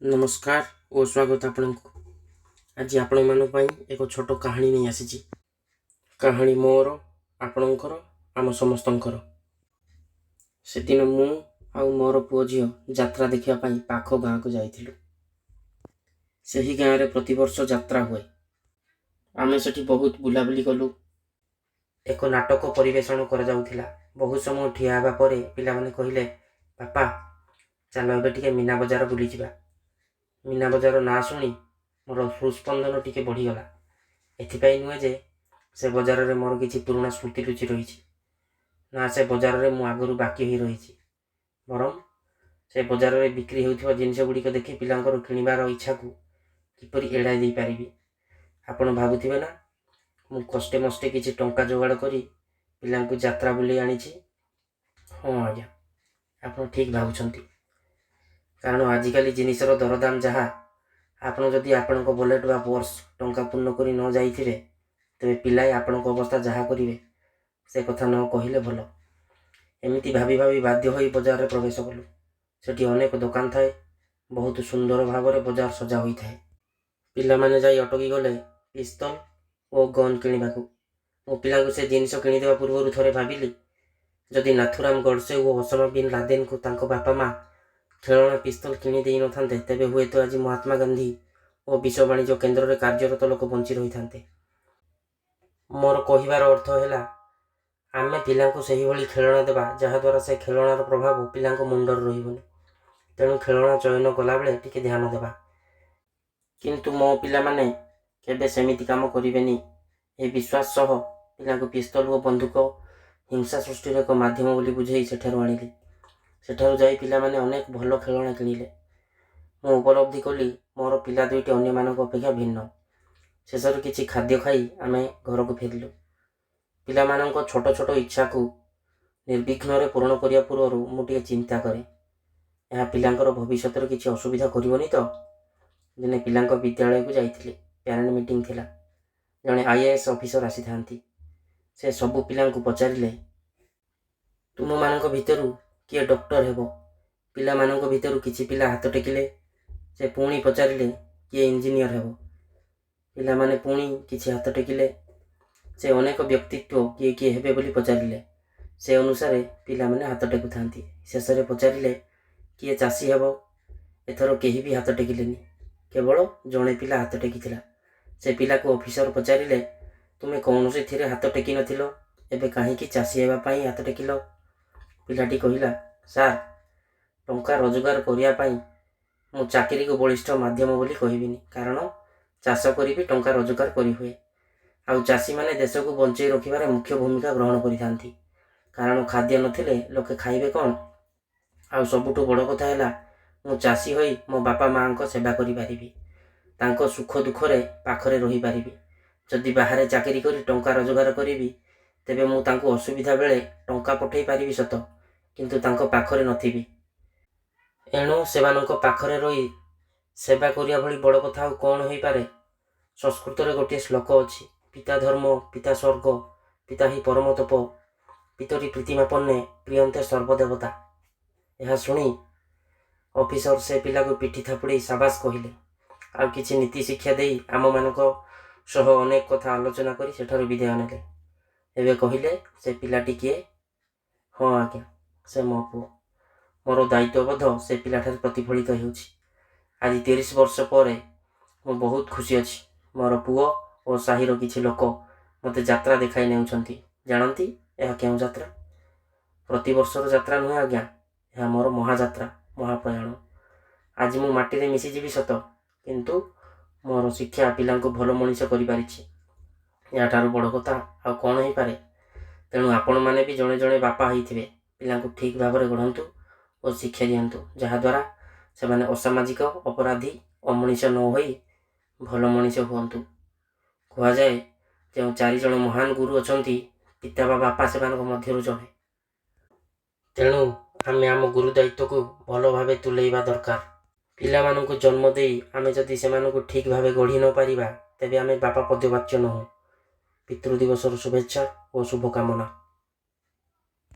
ନମସ୍କାର ଓ ସ୍ୱାଗତ ଆପଣଙ୍କୁ। ଆଜି ଆପଣମାନଙ୍କ ପାଇଁ ଏକ ଛୋଟ କାହାଣୀ ନେଇ ଆସିଛି। କାହାଣୀ ମୋର, ଆପଣଙ୍କର, ଆମ ସମସ୍ତଙ୍କର। ସେଦିନ ମୁଁ ଆଉ ମୋର ପୁଅ ଝିଅ ଯାତ୍ରା ଦେଖିବା ପାଇଁ ପାଖ ଗାଁକୁ ଯାଇଥିଲୁ। ସେହି ଗାଁରେ ପ୍ରତିବର୍ଷ ଯାତ୍ରା ହୁଏ। ଆମେ ସେଠି ବହୁତ ବୁଲାବୁଲି କଲୁ। ଏକ ନାଟକ ପରିବେଷଣ କରାଯାଉଥିଲା। ବହୁତ ସମୟ ଠିଆ ହେବା ପରେ ପିଲାମାନେ କହିଲେ, "ବାପା, ଚାଲ ଏବେ ଟିକେ ମୀନା ବଜାର ବୁଲିଯିବା।" ମୀନା ବଜାର ନାଁ ଶୁଣି ମୋର ହୃଦସ୍ପନ୍ଦନ ଟିକେ ବଢ଼ିଗଲା। ଏଥିପାଇଁ ନୁହେଁ ଯେ ସେ ବଜାରରେ ମୋର କିଛି ପୁରୁଣା ସ୍ମୃତି ଲୁଚି ରହିଛି, ନା ସେ ବଜାରରେ ମୁଁ ଆଗରୁ ବାକି ହୋଇ ରହିଛି, ବରଂ ସେ ବଜାରରେ ବିକ୍ରି ହେଉଥିବା ଜିନିଷଗୁଡ଼ିକ ଦେଖି ପିଲାଙ୍କର କିଣିବାର ଇଚ୍ଛାକୁ କିପରି ଏଡ଼ାଇ ଦେଇପାରିବି? ଆପଣ ଭାବୁଥିବେ ନା, ମୁଁ କଷ୍ଟେ ମଷ୍ଟେ କିଛି ଟଙ୍କା ଯୋଗାଡ଼ କରି ପିଲାଙ୍କୁ ଯାତ୍ରା ବୁଲେଇ ଆଣିଛି। ହଁ ଆଜ୍ଞା, ଆପଣ ଠିକ୍ ଭାବୁଛନ୍ତି। କାରଣ ଆଜିକାଲି ଜିନିଷର ଦରଦାମ ଯାହା, ଆପଣ ଯଦି ଆପଣଙ୍କ ୱାଲେଟ୍ ବା ପର୍ସ ଟଙ୍କା ପୂର୍ଣ୍ଣ କରି ନ ଯାଇଥିବେ, ତେବେ ପିଲାଏ ଆପଣଙ୍କ ଅବସ୍ଥା ଯାହା କରିବେ, ସେ କଥା ନ କହିଲେ ଭଲ। ଏମିତି ଭାବି ଭାବି ବାଧ୍ୟ ହୋଇ ବଜାରରେ ପ୍ରବେଶ କଲୁ। ସେଠି ଅନେକ ଦୋକାନ ଥାଏ। ବହୁତ ସୁନ୍ଦର ଭାବରେ ବଜାର ସଜା ହୋଇଥାଏ। ପିଲାମାନେ ଯାଇ ଅଟକି ଗଲେ ପିସ୍ତଲ ଓ ଗନ୍ କିଣିବାକୁ। ମୁଁ ପିଲାଙ୍କୁ ସେ ଜିନିଷ କିଣିଦେବା ପୂର୍ବରୁ ଥରେ ଭାବିଲି, ଯଦି ନାଥୁରାମ ଗଡ଼ସେ ଓ ଓସାମା ବିନ୍ ଲାଦେନଙ୍କୁ ତାଙ୍କ ବାପା ମା ଖେଳଣା ପିସ୍ତଲ କିଣି ଦେଇନଥାନ୍ତେ, ତେବେ ହୁଏତ ଆଜି ମହାତ୍ମା ଗାନ୍ଧୀ ଓ ବିଶ୍ୱ ବାଣିଜ୍ୟ କେନ୍ଦ୍ରରେ କାର୍ଯ୍ୟରତ ଲୋକ ବଞ୍ଚି ରହିଥାନ୍ତେ। ମୋର କହିବାର ଅର୍ଥ ହେଲା, ଆମେ ପିଲାଙ୍କୁ ସେହିଭଳି ଖେଳଣା ଦେବା, ଯାହାଦ୍ୱାରା ସେ ଖେଳଣାର ପ୍ରଭାବ ପିଲାଙ୍କ ମୁଣ୍ଡରେ ରହିବନି। ତେଣୁ ଖେଳଣା ଚୟନ କଲାବେଳେ ଟିକେ ଧ୍ୟାନ ଦେବା। କିନ୍ତୁ ମୋ ପିଲାମାନେ କେବେ ସେମିତି କାମ କରିବେନି, ଏହି ବିଶ୍ୱାସ ସହ ପିଲାଙ୍କୁ ପିସ୍ତଲ ଓ ବନ୍ଧୁକ ହିଂସା ସୃଷ୍ଟିର ଏକ ମାଧ୍ୟମ ବୋଲି ବୁଝେଇ ସେଠାରୁ ଆଣିଲି। ସେଠାରୁ ଯାଇ ପିଲାମାନେ ଅନେକ ଭଲ ଖେଳଣା କିଣିଲେ। ମୁଁ ଉପଲବ୍ଧି କଲି, ମୋର ପିଲା ଦୁଇଟି ଅନ୍ୟମାନଙ୍କ ଅପେକ୍ଷା ଭିନ୍ନ। ଶେଷରେ କିଛି ଖାଦ୍ୟ ଖାଇ ଆମେ ଘରକୁ ଫେରିଲୁ। ପିଲାମାନଙ୍କ ଛୋଟ ଛୋଟ ଇଚ୍ଛାକୁ ନିର୍ବିଘ୍ନରେ ପୂରଣ କରିବା ପୂର୍ବରୁ ମୁଁ ଟିକେ ଚିନ୍ତା କରେ, ଏହା ପିଲାଙ୍କର ଭବିଷ୍ୟତରେ କିଛି ଅସୁବିଧା କରିବନି ତ? ଦିନେ ପିଲାଙ୍କ ବିଦ୍ୟାଳୟକୁ ଯାଇଥିଲି। ପ୍ୟାରେଣ୍ଟ ମିଟିଂ ଥିଲା। ଜଣେ ଆଇଏଏସ୍ ଅଫିସର ଆସିଥାନ୍ତି। ସେ ସବୁ ପିଲାଙ୍କୁ ପଚାରିଲେ, "ତୁମମାନଙ୍କ ଭିତରୁ କିଏ ଡକ୍ଟର ହେବ?" ପିଲାମାନଙ୍କ ଭିତରୁ କିଛି ପିଲା ହାତ ଟେକିଲେ। ସେ ପୁଣି ପଚାରିଲେ, "କିଏ ଇଞ୍ଜିନିୟର ହେବ?" ପିଲାମାନେ ପୁଣି କିଛି ହାତ ଟେକିଲେ। ସେ ଅନେକ ବ୍ୟକ୍ତିତ୍ୱ କିଏ କିଏ ହେବେ ବୋଲି ପଚାରିଲେ। ସେ ଅନୁସାରେ ପିଲାମାନେ ହାତ ଟେକୁଥାନ୍ତି। ଶେଷରେ ପଚାରିଲେ, "କିଏ ଚାଷୀ ହେବ?" ଏଥର କେହି ବି ହାତ ଟେକିଲେନି। କେବଳ ଜଣେ ପିଲା ହାତ ଟେକିଥିଲା। ସେ ପିଲାକୁ ଅଫିସର ପଚାରିଲେ, "ତୁମେ କୌଣସିଥିରେ ହାତ ଟେକି ନଥିଲ, ଏବେ କାହିଁକି ଚାଷୀ ହେବା ପାଇଁ ହାତ ଟେକିଲ?" ପିଲାଟି କହିଲା, "ସାର୍, ଟଙ୍କା ରୋଜଗାର କରିବା ପାଇଁ ମୁଁ ଚାକିରିକୁ ବଳିଷ୍ଠ ମାଧ୍ୟମ ବୋଲି କହିବିନି। କାରଣ ଚାଷ କରି ବି ଟଙ୍କା ରୋଜଗାର କରିହୁଏ। ଆଉ ଚାଷୀମାନେ ଦେଶକୁ ବଞ୍ଚେଇ ରଖିବାରେ ମୁଖ୍ୟ ଭୂମିକା ଗ୍ରହଣ କରିଥାନ୍ତି। କାରଣ ଖାଦ୍ୟ ନଥିଲେ ଲୋକେ ଖାଇବେ କ'ଣ? ଆଉ ସବୁଠୁ ବଡ଼ କଥା ହେଲା, ମୁଁ ଚାଷୀ ହୋଇ ମୋ ବାପା ମାଆଙ୍କ ସେବା କରିପାରିବି। ତାଙ୍କ ସୁଖ ଦୁଃଖରେ ପାଖରେ ରହିପାରିବି। ଯଦି ବାହାରେ ଚାକିରି କରି ଟଙ୍କା ରୋଜଗାର କରିବି, ତେବେ ମୁଁ ତାଙ୍କୁ ଅସୁବିଧା ବେଳେ ଟଙ୍କା ପଠେଇ ପାରିବି ସତ, କିନ୍ତୁ ତାଙ୍କ ପାଖରେ ନଥିବି। ଏଣୁ ସେମାନଙ୍କ ପାଖରେ ରହି ସେବା କରିବା ଭଳି ବଡ଼ କଥା ଆଉ କ'ଣ ହୋଇପାରେ? ସଂସ୍କୃତରେ ଗୋଟିଏ ଶ୍ଲୋକ ଅଛି, ପିତା ଧର୍ମ, ପିତା ସ୍ୱର୍ଗ, ପିତା ହି ପରମ ତପ, ପିତରି ପ୍ରୀତିମାପନ୍ନେ ପ୍ରିୟନ୍ତେ ସର୍ବଦେବତା।" ଏହା ଶୁଣି ଅଫିସର ସେ ପିଲାକୁ ପିଠି ଥାପୁଡ଼େଇ ସାବାସ କହିଲେ। ଆଉ କିଛି ନୀତି ଶିକ୍ଷା ଦେଇ ଆମମାନଙ୍କ ସହ ଅନେକ କଥା ଆଲୋଚନା କରି ସେଠାରୁ ବିଦାୟ ନେଲେ। ଏବେ କହିଲେ, ସେ ପିଲାଟି କିଏ? ହଁ ଆଜ୍ଞା, ସେ ମୋ ପୁଅ। ମୋର ଦାୟିତ୍ୱବୋଧ ସେ ପିଲାଠାରେ ପ୍ରତିଫଳିତ ହେଉଛି। ଆଜି 30 ବର୍ଷ ପରେ ମୁଁ ବହୁତ ଖୁସି ଅଛି। ମୋର ପୁଅ ଓ ସାହିର କିଛି ଲୋକ ମୋତେ ଯାତ୍ରା ଦେଖାଇ ନେଉଛନ୍ତି। ଜାଣନ୍ତି ଏହା କେଉଁ ଯାତ୍ରା? ପ୍ରତିବର୍ଷର ଯାତ୍ରା ନୁହେଁ ଆଜ୍ଞା, ଏହା ମୋର ମହାଯାତ୍ରା, ମହାପ୍ରୟାଣ। ଆଜି ମୁଁ ମାଟିରେ ମିଶିଯିବି ସତ, କିନ୍ତୁ ମୋର ଶିକ୍ଷା ପିଲାଙ୍କୁ ଭଲ ମଣିଷ କରିପାରିଛି। ଏହାଠାରୁ ବଡ଼ କଥା ଆଉ କ'ଣ ହୋଇପାରେ? ତେଣୁ ଆପଣମାନେ ବି ଜଣେ ଜଣେ ବାପା ହେଇଥିବେ। ପିଲାଙ୍କୁ ଠିକ୍ ଭାବରେ ଗଢ଼ନ୍ତୁ ଓ ଶିକ୍ଷା ଦିଅନ୍ତୁ, ଯାହାଦ୍ୱାରା ସେମାନେ ଅସାମାଜିକ, ଅପରାଧୀ, ଅମଣିଷ ନ ହୋଇ ଭଲ ମଣିଷ ହୁଅନ୍ତୁ। କୁହାଯାଏ, ଯେଉଁ ଚାରିଜଣ ମହାନ ଗୁରୁ ଅଛନ୍ତି, ପିତା ବା ବାପା ସେମାନଙ୍କ ମଧ୍ୟରୁ ଜଣେ। ତେଣୁ ଆମେ ଆମ ଗୁରୁ ଦାୟିତ୍ୱକୁ ଭଲ ଭାବେ ତୁଲେଇବା ଦରକାର। ପିଲାମାନଙ୍କୁ ଜନ୍ମ ଦେଇ ଆମେ ଯଦି ସେମାନଙ୍କୁ ଠିକ୍ ଭାବେ ଗଢ଼ି ନ ପାରିବା, ତେବେ ଆମେ ବାପା ପଦବାଚ୍ୟ ନୋହୁଁ। ପିତୃ ଦିବସର ଶୁଭେଚ୍ଛା ଓ ଶୁଭକାମନା।